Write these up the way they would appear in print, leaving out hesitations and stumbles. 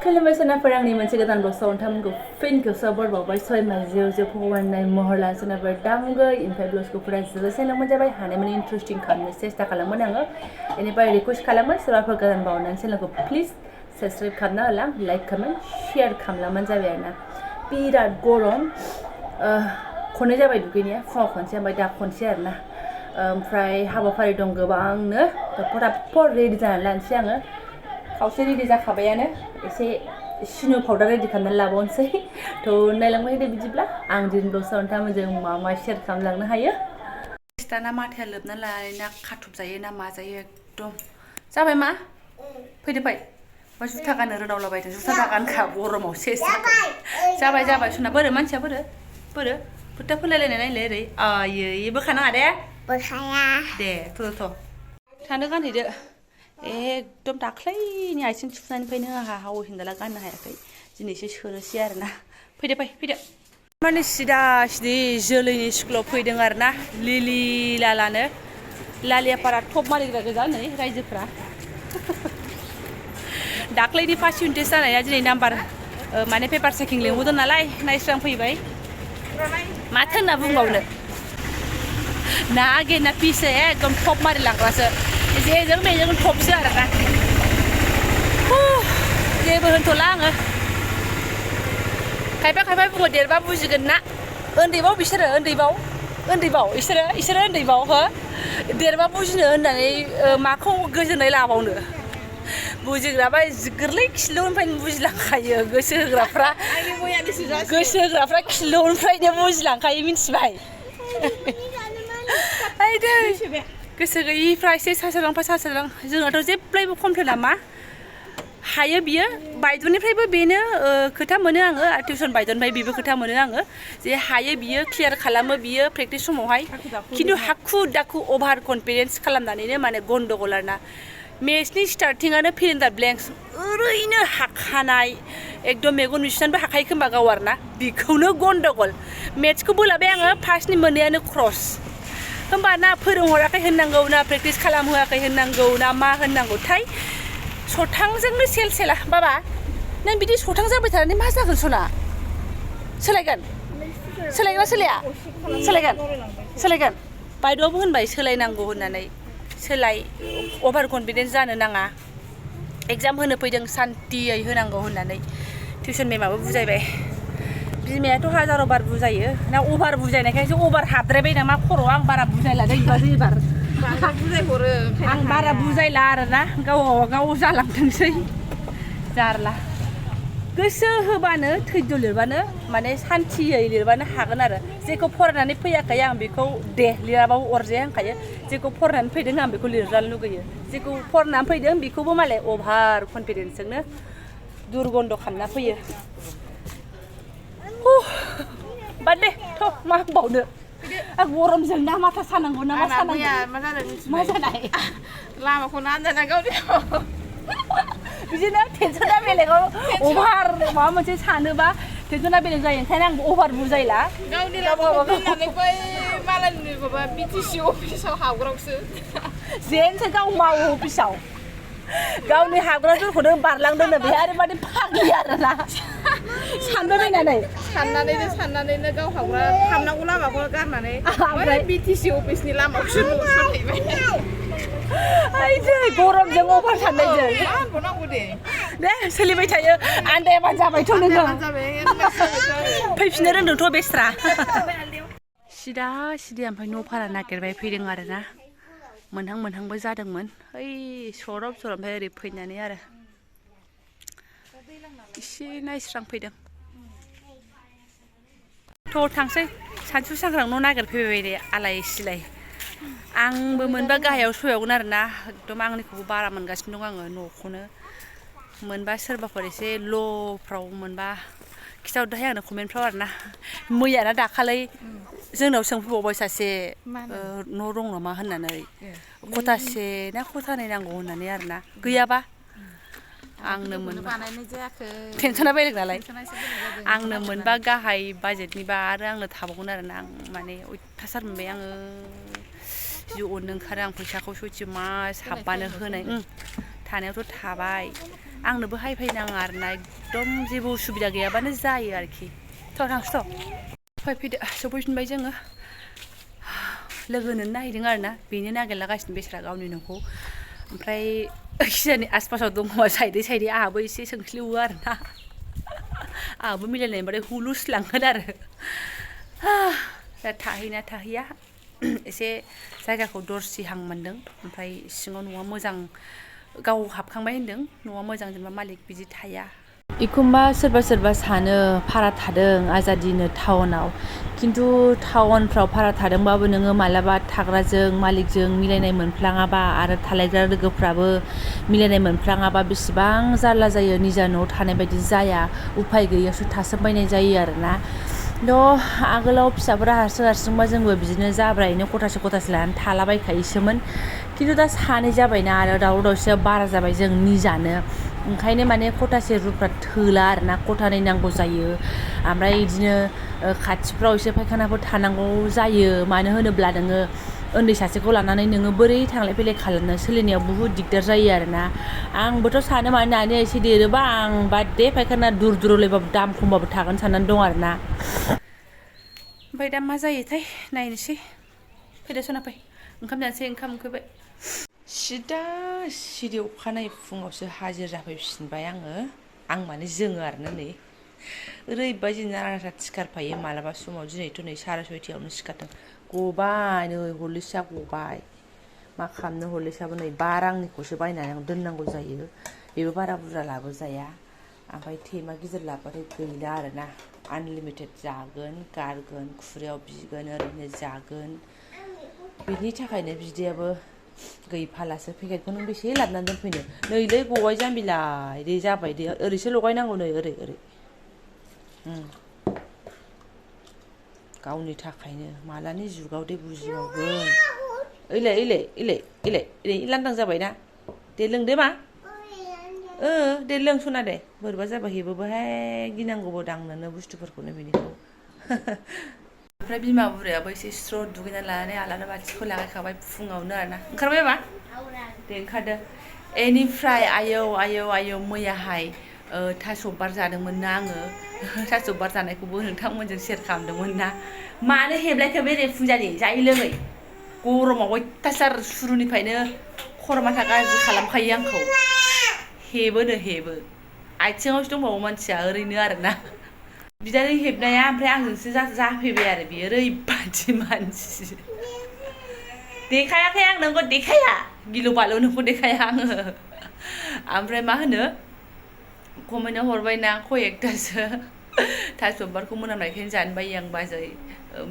खुलुमबाय सोनाफोर आंनि मोनसे गोदान ब्लगआव नोंथांमोनखौ फिन खेबसेबाव बरबावबाय सय माजियाव फगवाननाय महरला सोनाफोर दामगै ओमफ्राय ब्लगखौ फुरा जोबजासिम मोनजाबाय हानायमानि इन्टारेस्टिं खालामनो सेस्था खालामोन आङो बेनिफ्राय रिक्वेस्ट खालामो सोरबाफोर गोदान बावनानै चेनेलखौ प्लिज साबस्क्राइब खालामना होला लाइक कमेन्ट शेयार खालामलांबानो जाबाय आरोना बिराद गरम खननै जाबाय दुगैनाया फुङाव खनसे ओमफ्राय दा खनसे आरोना ओमफ्राय हाबाफारि दं गोबांनो फटाफट रेडि जानानै लानोसै आङो खावसे रेडि जाखाबायानो एसे सिनु पाउडार रेडि खालामनानै लाबावनोसै थ' नायलांबाय दे बिदिब्ला आं दिनै ब्लगआव नोंथांमोनजों मा शेयार खालामलांनो हायो दाना माथाया लोबना लानानै ना खाथब जायो ना माजायो एकदम जाबाय मा फैदो फै मा जुथा गाननो रोदावलाबायदों जुथा गानखा गरमाव सेस जाबाय जाबाय सुना बोरो मानसिया बोरो फोथा फोलायलायनाय नायलाय ओरै आयै बोखानाङा दे बोखाया दे थ' थानो गानहैदो एकदम दाख्लैनि आथिं थुनायनिफ्रायनो आंहा हाव हिन्दाला गाननो हायाखै दिनैसो सोनोसै आरोना फैदो माने सिदा सिदि जोलैनि स्कुलाव फैदों आरोना लिलि लालानो लालियापारा टप मारिग्रा गोजा नै रायजोफ्रा दाख्लैनि फार्स्ट इउनिट टेस्ट जानाया दिनै नाम्बार माने पेपार चेकिं लिंहरदों नालाय नायस्रांफैबाय माथो होनना बुंबावनो ना गेना पिसो एकदम टप मारिलांग्रासो जेजों मेजों टपसो आरोना जेबो होनथ'ला आङो खायफा बुङो देरबा बुजिगोन ना उन्दैबाव बिसोरो उन्दैबाव इसोरो उन्दैबाव हो देरबा बुजिनो होननानै माखौ गोजोननाय लाबावनो बुजिग्राबा गोरलै खिलौनिफ्रायनो बुजिलांखायो गोसो होग्राफ्रा खिलौनिफ्रायनो बुजिलांखायो मिन्थिबाय गोसो गैयिफ्रा एसे सासोलां जोंनाथ' जेब्लायबो कमप्लेना मा हायो बियो बायद'निफ्रायबो बेनो खोथा मोनो आङो टिउसन बायद'निफ्राय बेबो खोथा मोनो आङो जे हायो बियो क्लियार खालामो बियो प्रेक्टिस समावहाय खिन्थु हाखु दाखु अभार कनफिडेन्स खालामनानैनो माने गन्डगल आरोना मेथ्सनि स्टार्टिंआनो फिल इन दा ब्लेंक्स ओरैनो हाखानाय एकदम मेगन मिसिनानैबो हाखायो खोमा गाव आरोना बेखौनो गन्डगल मेथ्सखौ बोलाबाय आङो फार्स्टनि मोननैयानो क्रस होमबा ना फोरोंहराखै होननांगौ ना प्रेक्टिस खालामहोआखै होननांगौ ना मा होननांगौथाय सथांजोंनो सेला बाबा नों बिदि सथां जाबाय थानानै मा जागोन सना सोलायगोन सोलायगोन बायद'आबो होनबाय सोलायनांगौ होननानै सोलाय अभार कनफिडेन्स जानो नाङा एग्जाम होनो फैदों सान्तियै होनांगौ होननानै टिउसन मेमाबो बुजायबाय बिमायाथ' हाजार बार बुजायो ना अभार बुजायनायखायसो अभार हाबद्रायबाय नामा खर' आं बारा बुजायला दै एबार बुजायहरो आं बारा बुजायला आरोना गाव जालांथोंसै जारला गोसो होबानो थैद' लिरबानो माने सान्तियै लिरबानो हागोन आरो जेखौ फरायनानै फैयाखै आं बेखौ दे लिराबाबो अरजाया होनखायो जेखौ फरायनानै फैदों आं बेखौ लिरजानो लुगैयो जेखौ फरायनानै फैदों बेखौबो मालाय अभार कनफिडेन्सजोंनो दुरगन्ध खालामना फैयो बाद दे थ' मा होनबावनो गरमजों ना माथा सानांगौ ना मा जानाय लामाखौनो आन्दायना गावनि बिदिनो टेनसना बेलेगाव अभार माबा मोनसे सानोबा टेनसना बेलेग जायो ओंखायनो आंबो अभार बुजायला गावनि लामाखौ दोननानै बै मालायनि माबा बिटिसि अफिसाव हाबग्रावसो जेनसो गाव मावो अफिसाव गावनि हाबग्राफोरखौनो बारलांदोंनो बे आरो माने फाग्लि आरोना साननानैनो गाव हाबग्रा हाबनांगौ लामाखौ गारनानै बै बिटिसि अफिसनि लामाखौसो नुसनहैबाय गरमजों अभार साननायजों दे सोलिबाय थायो आन्दायाबानो जाबायथ' नोङो फैफिननो रोंदोंथ' बेस्रा सिदा ओमफ्राय न' भारा नागिरबाय फैदों आरोना मोनहांबो जादोंमोन ओइ सरब ओमफ्राय ओरै फैनानै आरो एसे नायस्रांफैदों थ' थांसै सानसु सांग्रां न' नागिरफैबाय दे आलाय सिलाय आंबो मोनबा गाहायाव सहायगोन आरोना एकदम आंनिखौबो बारा मोनगासिनो दं आङो न'खौनो मोनबा सोरबाफोर एसे ल'फ्राव मोनबा खिथाहरदोहाय आंनो कमेन्टफ्राव आरोना मैयाना दाखालै जोंनाव सोंफैबावबाय सासे न' दं नामा होननानै खथासे ना खथानै नांगौ होननानै आरोना गैयाबा आंनो मोनबा टेनसना बेलेग नालाय आंनो मोनबा गाहाय बाजेटनिबा आरो आंनो थाबावगोन आरोना आं माने अयथासार मोनबाय आङो जि अननो ओंखारो आं फैसाखौ सयथि मास हाबबानो होनाय थानायावथ' थाबाय आंनोबो हायफायनाङा आरोना एकदम जेबो उसुबिदा गैयाबानो जायो आरोखि थांसै फैफिदो सफैफिनबाय जोङो लोगोनो नायदों आरोना बेनो नागिरलागासिनो बेस्रा गावनि न'खौ ओमफ्राय खिजानि आसपासाव दङ साइडै साइडै आंहाबो एसे सोंख्लिवो आरोना आंहाबो मिलायनाय बाथाय हुलुसलांगोन आरो दा थाहैना थाहैया एसे जायगाखौ दरसिहां मोन्दों ओमफ्राय सिङाव न'आ मोजां गाव हाबखांबाय होनदों न'आ मोजां जेनेबा मालिक बिदि थाया एखमबा सोरबा सोरबा सानो भारा थादों आजादिनो टाउनाव खिन्थु टाउनफ्राव भारा थादोंबाबो नोङो मालाबा थाग्राजों मालिकजों मिलायनाय मोनफ्लाङाबा आरो थालायग्रा लोगोफ्राबो मिलायनाय मोनफ्लाङाबा बेसेबां जारला जायो निजा न'आव थानाय बायदि जाया उफाय गैयियावसो थासोमबायनाय जायो आरोना थ' आगोलाव फिसाफोरा हारसिंबा जोंबो बिदिनो जाब्रायैनो खथासे लानानै थालाबायखायोसोमोन खिन्थु दा सानै जाबायना आरो दावराव दावसिया बारा जाबाय जों निजानो ओंखायनो माने खथासे रुमफ्रा थोला आरोना खथानै नांगौ जायो ओमफ्राय बिदिनो खाथिफ्राव एसे फायखानाफोर थानांगौ जायो मानो होनोब्ला नोङो उन्दै सासेखौ लानानै नोङो बोरै थांलाय फैलाय खालामनो सोलिनायाव बुहुद दिगदार जायो आरोना आंबोथ' सानो माने दानिया एसे देरोबा आं बाददे फायखाना दुर दुरलायबाबो दाम खमबाबो थागोन साननानै दं आरोना ओमफ्राय दा मा जायोथाय नायनोसै फैदो सना फै ओंखाम जानोसै ओंखाम उखैबाय सिदा सिरि अखानायै फुङावसो हाजिर जाफैफिनबाय आं माने जोङो आरोना नै ओरैबायदि नारा सिखारफायो मालाबा समाव दिनैथ' नै 6:30 सिखारदों गबाय नै हरलिक्सआ गबाय मा खालामनो हरलिक्सआबो नै 5 रांनिखौसो बायनानै दोननांगौ जायो बेबो बारा बुरजा लाबोजाया ओमफ्राय थेमा गिदिर लाबाथाय गैला आरोना आनलिमिटेड जागोन गारगोन खुरैयाव बिगोन ओरैनो जागोन बिनि थाखायनो बिदैयाबो गैफालासो पेकेटखौ नों बेसे लाबोनानै दोनफैनो नैलै गबाय जाम्बिलाय दे जाबाय दे ओरैसो लगायनांगौ नै ओरै गावनि थाखायनो मालानि जुगाव दे बुजिबावगोन ओइलाय लांदां जाबायना दे लोंदे मा दे लों सना दे बोरैबा जाबा हेबोबोहाय गिनांगौबो दांनोनो बुस्थुफोरखौनो बिनिखौ ओमफ्राय बिमा बुरायाबो एसे स्र' दुगैनानै लानानै आलादा बाथिखौ लागायखाबाय फुङावनो आरोना ओंखारबाय मा दे ओंखारदो बेनिफ्राय आयौ मैयाहाय थास' बार जादोंमोन ना आङो थास' बार जानायखौबो नोंथांमोनजों सेयार खालामदोंमोन ना मानो हेबलायखो बे रेफुंजानि जायै लोङै गरमाव अयथासार सुरुनिफ्रायनो खर' माथा गाज्रि खालामखायो आंखौ हेबो आथिङावसो दंबावो मानसिया ओरैनो आरोना बिदानि हेबनाया ओमफ्राय आंजोंसो जाफैबाय आरो बियो ओरैबादि मानसि देखायाखै आं नोंखौ देखाया गिलु बालु नोंखौ देखाया आङो ओमफ्राय मा होनो कमेन्टआव हरबायना खयेकथासो थास' बिबारखौ मोनामनायखायनो जानो बायो आं बाजै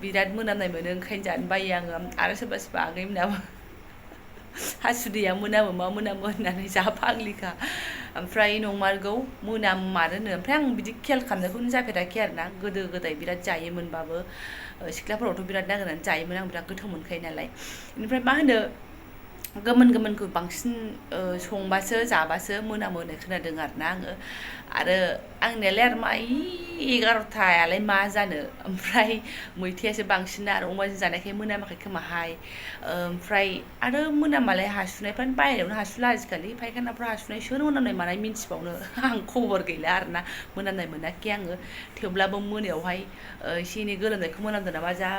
बिराद मोनामनाय मोनो ओंखायनो जानो बायो आङो आरो सोरबा आगैमोनाबो हासुदैया मोनामो मा मोनामो होननानै जा फाग्लिखा ओमफ्राय नंमारगौ मोनामारोनो ओमफ्राय आं बिदि खेल खालामनायखौनो जाफेराखै आरोना गोदो गोदाय बिराद जायोमोनबाबो सिख्लाफोरावथ' बिराद नागिरनानै जायोमोन आं बिराद गोथाव मोनखायो नालाय बेनिफ्राय मा होनो गोमोनखौ बांसिन संबासो जाबासो मोनामो होननाय खोनादों आरोना आङो आरो आंनियालाय आरो मा 11थायालाय मा जानो ओमफ्राय मैथायासो बांसिन आरो अमाजों जानायखाय मोनामाखै खोमाहाय ओमफ्राय आरो मोनामालाय हासुनायफ्रानो बायहेरायावनो हासुला आजिखालि फायखानाफ्राव हासुनाय सोर मोनामनाय मानाय मिन्थिबावनो आं खबर गैला आरोना मोनामनाय मोनाखै आङो थेवब्लाबो मोनायावहाय एसे एनै गोलोमनायखौ मोनामदों नामा जा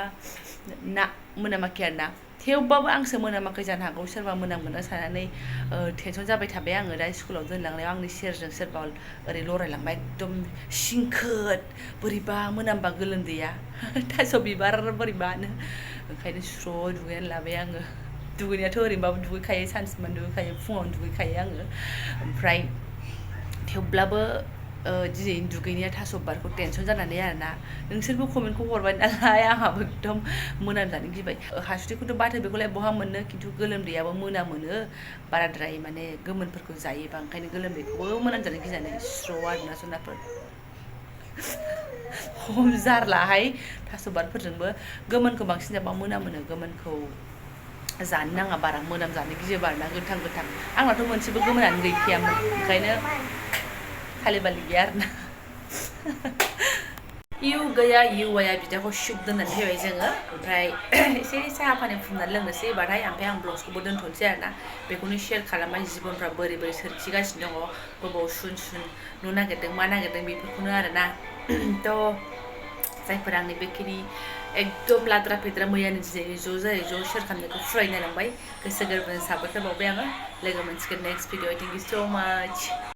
ना मोनामाखै आरोना थेवबाबो आंसो मोनामाखै जानो हागौ सोरबा मोनामगोन साननानै टेनसन जाबाय थाबाय आङो दा स्कुलाव दोनलांनायाव आंनि सेरजों सोरबा ओरै लरायलांबाय एकदम सिंखोद बोरैबा मोनामबा गोलोमदैया थास' बिबार बोरैबानो ओंखायनो स्र' दुगैनानै लाबाय आङो दुगैनायाथ' ओरैनोबाबो दुगैखायो सानसेमानि दुगैखायो फुङावनो दुगैखायो आङो ओमफ्राय थेवब्लाबो दिनै दुगैनाया थास' बिबारखौ टेनसन जानानै आरोना नोंसोरबो कमेन्टखौ हरबाय नालाय आंहाबो एकदम मोनामजानो गिबाय हासुदैखौथ' बाथो बेखौलाय बहा मोननो खिन्थु गोलोमदैयाबो मोनामोनो बाराद्राय माने गोमोनफोरखौ जायोबा ओंखायनो गोलोमदैखौबो मोनामजानो गिनानै स्र' आरोना सनाफोर हम जारलाहाय थास' बिबारफोरजोंबो गोमोनखौ बांसिन जाबा मोनामोनो गोमोनखौ जानो नाङा बारा मोनामजानो गियोबा आरोना गोथां आंनाथ' मोनसेबो गोमोनानो गैखायामोन ओंखायनो खालि बालि गैया आरोना इउ गैया इउ आया बिदाखौ शुक दोननानै फैबाय जोङो ओमफ्राय एसे साहा पानि फुदुंनानै लोंनोसै बाथाय ओमफ्राय आं ब्लगखौबो दोनथ'नोसै आरोना बेखौनो शेयार खालामबाय जिबनफ्रा बोरै बोरै सोरखिगासिनो दङ बबाव सुन नु नागिरदों मा नागिरदों बेफोरखौनो आरोना थ' जायफोरा आंनि बेखिनि एकदम लाद्रा फेद्रा मैयानि दिनै ज' जायै ज' शेयार खालामनायखौ फुरायनायलांबाय गोसो गोरबोजों साबायखर बावबाय आङो लोगो मोनसिगोन नेक्स्ट भिडिअ थेंक इउ स' माच